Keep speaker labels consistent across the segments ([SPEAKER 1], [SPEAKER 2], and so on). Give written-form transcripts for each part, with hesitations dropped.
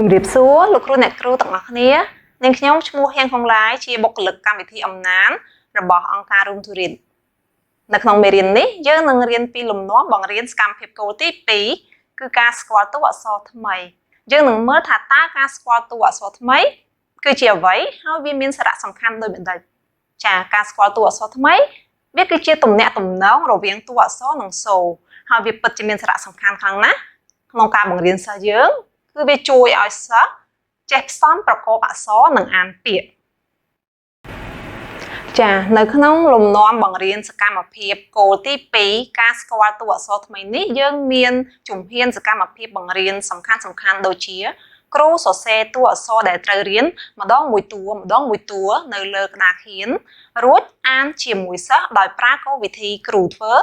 [SPEAKER 1] ជំរាបសួរលោកគ្រូអ្នកគ្រូទាំងអស់គ្នានាងខ្ញុំឈ្មោះហៀងហុងឡាយជាបុគ្គលិកកម្មវិធីអំណានរបស់អង្គការ Room to Read នៅក្នុងមេរៀននេះយើងនឹងរៀនពីលំនាំបង្រៀនសកម្មភាពគោលទី2គឺការស្គាល់តួអក្សរថ្មីយើងនឹងមើលថាតើការស្គាល់តួអក្សរថ្មីគឺជាអ្វីហើយវាមានសារៈសំខាន់ដូចម្តេចចាការស្គាល់តួអក្សរថ្មីវាគឺជាទំនាក់ទំនងរវាងតួអក្សរនិងសូរហើយវាពិតជាមានសារៈសំខាន់ខ្លាំងណាស់ក្នុងការបង្រៀនសិស្សយើងគឺវាជួយឲ្យសិស្សចេះផ្សំប្រកបអក្សរនិងអានពាក្យចានៅក្នុងលំនាំបង្រៀនសកម្មភាពគោលទី2ការស្គាល់តួអក្សរថ្មីនេះយើងមានជំហានសកម្មភាពបង្រៀនសំខាន់ៗដូចជាគ្រូសរសេរតួអក្សរដែលត្រូវរៀនម្ដងមួយតួម្ដងមួយតួនៅលើក្តារខៀនរួចអានជាមួយសិស្សដោយប្រើគោលវិធីគ្រូធ្វើ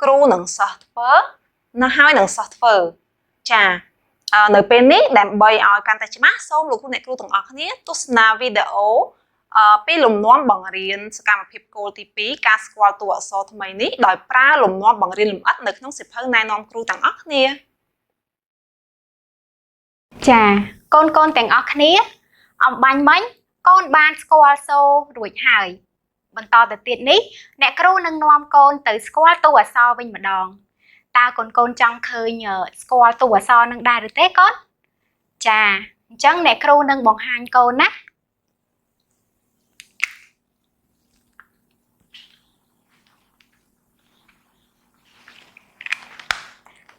[SPEAKER 1] គ្រូនិងសិស្សធ្វើណាហើយនឹងសិស្សធ្វើចានៅពេលនេះដើម្បីឲ្យកាន់តែច្បាស់សូមលោកគ្រូអ្នកគ្រូទាំងអស់គ្នាទស្សនាវីដេអូពីលំនាំបង្រៀនសកម្មភាពគោលទី2ការស្គាល់តួអក្សរថ្មីនេះដោយប្រើលំនាំបង្រៀនលម្អិតនៅក្នុងសៀវភៅណែនាំគ្រូទាំងអស់គ្នា
[SPEAKER 2] ចាកូនៗទាំងអស់គ្នាអំបញ្ញមិញកូនបានស្គាល់សូររួចហើយបន្តទៅទៀតនេះអ្នកគ្រូនឹងនាំកូនទៅស្គាល់តួអក្សរវិញម្ដងតើកូនៗចង់ឃើញស្គាល់តួអក្សរនឹងដែរឬទេកូនចាអញ្ចឹងអ្នកគ្រូនឹងបង្ហាញកូនណា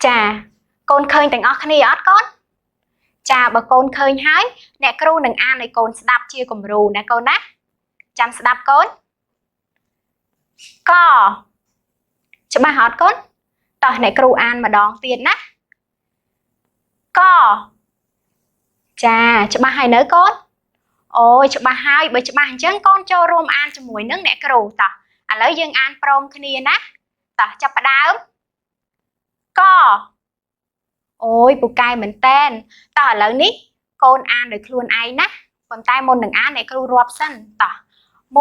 [SPEAKER 2] ចាកូនឃើញទាំងអស់គ្នាអត់កូនចាបើកូនឃើញហើយអ្នកគ្រូនឹងអានឲ្យកូនស្ដាប់ជាគំរូណាកូនណាចាំស្ដាប់កូនកច្បាស់អត់កូនតោះអ្នកគ្រូអានម្ដងទៀតណាកចាច្បាស់ហើយនៅកូនអូយច្បាស់ហើយបើច្បាស់អញ្ចឹងកូនចូលរួមអានជាមួយនឹងអ្នកគ្រូតោះឥឡូវយើងអានព្រមគ្នាណាតោះចាប់ផ្ដើមកអូយពូកែមែនតែនតោះឥឡូវនេះកូនអានដោយខ្លួនឯងណាប៉ុន្តែមុននឹងអានអ្នកគ្រូរាប់សិនតោះ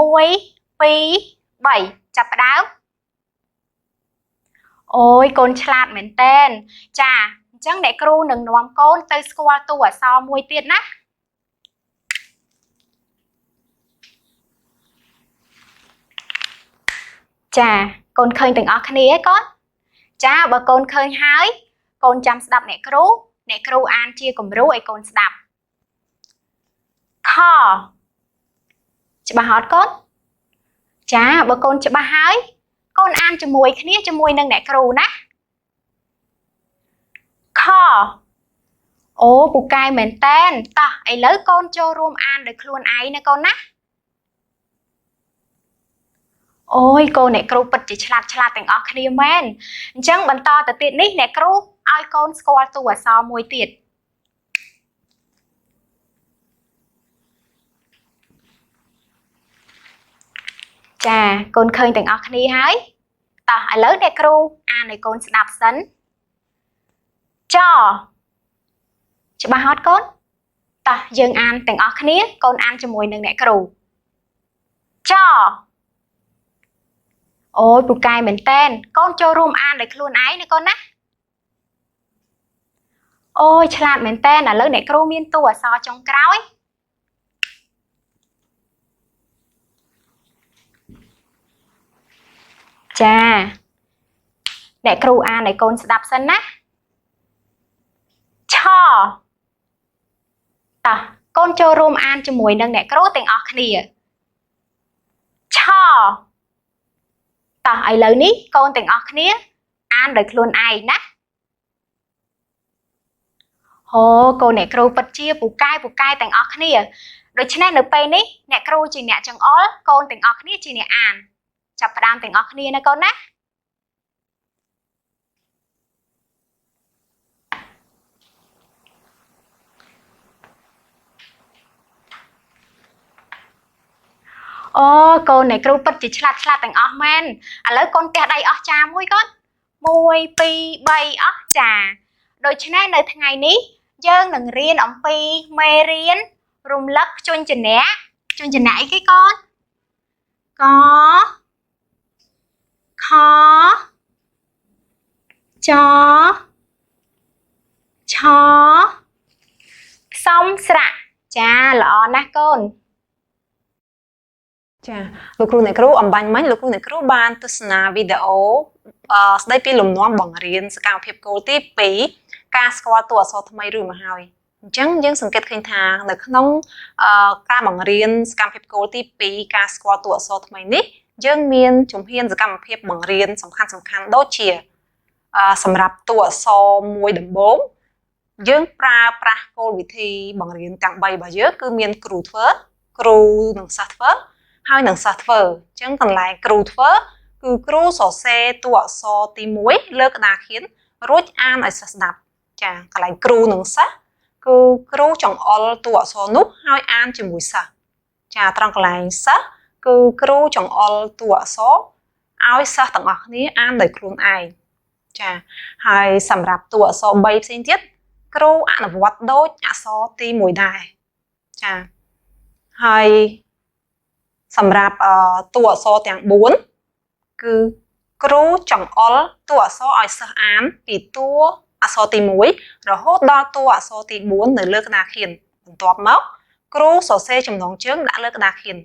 [SPEAKER 2] 1 2 3ចាប់ផ្ដើមអូយកូនឆ្លាតមែនតែនចាអញ្ចឹងអ្នកគ្រូនឹងនាំកូនទៅស្គាល់តួអក្សរមួយទៀតណាចាកូនឃើញទាំងអស់គ្នាឯកូនចាបើកូនឃើញហើយកូនចាំស្ដាប់អ្នកគ្រូអ្នកគ្រូអានជាគំរូឲ្យកូនស្ដាប់ខច្បាស់អត់កូនចាបើកូនច្បាស់ហើយកូនអានជាមួយគ្នាជាមួយនឹងអ្នកគ្រូណាខអូពូកែមែនតែនតោះឥឡូវកូនចូលរួមអានដោយខ្លួនឯងណាកូនណាអូយកូនអ្នកគ្រូពិតជាឆ្លាតទាំងអស់គ្នាមែនអញ្ចឹងបន្តទៅទៀតនេះអ្នកគ្រូឲ្យកូនស្គាល់តួអក្សរមួយទៀតចាកូនឃើញទាំងអស់គ្នាហើយតោះឥឡូវអ្នកគ្រូអានឲ្យកូនស្ដាប់សិនចច្បាស់អត់កូនតោះយើងអានទាំងអស់គ្នាកូនអានជាមួយនឹងអ្នកគ្រូចអូយពូកែមែនតែនកូនចូលរួមអានដោយខ្លួនឯងណាកូនណាអូយឆ្លាតមែនតែនឥឡូវអ្នកគ្រូមានតួអក្សរចុងក្រោយចាអ្នកគ្រូអានឲ្យកូនស្ដាប់សិនណាឆតោះកូនចូលរួមអានជាមួយនឹងអ្នកគ្រូទាំងអស់គ្នាឆតោះឥឡូវនេះកូនទាំងអស់គ្នាអានដោយខ្លួនឯងណាអូកូនអ្នកគ្រូពិតជាពូកែទាំងអស់គ្នាដូច្នេះនៅពេលនេះអ្នកគ្រូជាអ្នកចង្អុលកូនទាំងអស់គ្នាជាអ្នកអានចាប់ផ្ដើមទាំងអស់គ្នាណាកូនណាអូកូនអ្នកគ្រូពិតជាឆ្លាតទាំងអស់មែនឥឡូវកូនផ្ទះដៃអស់ចាមួយកូន1 2 3អស់ចាដូច្នេះនៅថ្ងៃនេះយើងនឹងរៀនអំពីមេរៀនរំលឹកព្យញ្ជនៈព្យញ្ជនៈអីគេកូនកខចឆ សំស្រៈចាល្អណាស់កូន។
[SPEAKER 1] ចាលោកគ្រូអ្នកគ្រូអំបញ្ញមិញលោកគ្រូអ្នកគ្រូបានទស្សនាវីដេអូស្ដីពីលំនាំបង្រៀនសកម្មភាពគោលទី2ការស្គាល់តួអក្សរថ្មីរួចមកហើយ។ អញ្ចឹងយើងសង្កេតឃើញថានៅក្នុងការបង្រៀនសកម្មភាពគោលទី2ការស្គាល់តួអក្សរថ្មីនេះយើងមានជំហានសកម្មភាពបង្រៀនសំខាន់សំខាន់ដូចជាសម្រាប់តួអក្សរមួយដំបូងយើងប្រើប្រាស់គោលវិធីបង្រៀនទាំង3របស់យើងគឺមានគ្រូធ្វើគ្រូនិងសិស្សធ្វើហើយនឹងសិស្សធ្វើ។ អញ្ចឹងកន្លែងគ្រូធ្វើគឺគ្រូសរសេរតួអក្សរទី1លើក្តារខៀនរួចអានឲ្យសិស្សស្ដាប់។ ចាកន្លែងគ្រូនិងសិស្សគឺគ្រូចង្អុលតួអក្សរនោះហើយអានជាមួយសិស្ស។ ចាត្រង់កន្លែងសិស្សគឺគ្រូចង្អុលតួអក្សរឲ្យសិស្សទាំងអស់គ្នាអានដោយខ្លួនឯង។ ចាហើយសម្រាប់តួអក្សរ3ផ្សេងទៀតគ្រូអនុវត្តដូចអក្សរទី1ដែរ។ ចាហើយសម្រាប់តួអក្សរទាំង4គឺគ្រូចង្អុលតួអក្សរឲ្យសិស្សអានពីតួអក្សរទី1រហូតដល់តួអក្សរទី4នៅលើក្តារខៀន។ បន្ទាប់មកគ្រូសរសេរចំណងជើងដាក់លើក្តារខៀន។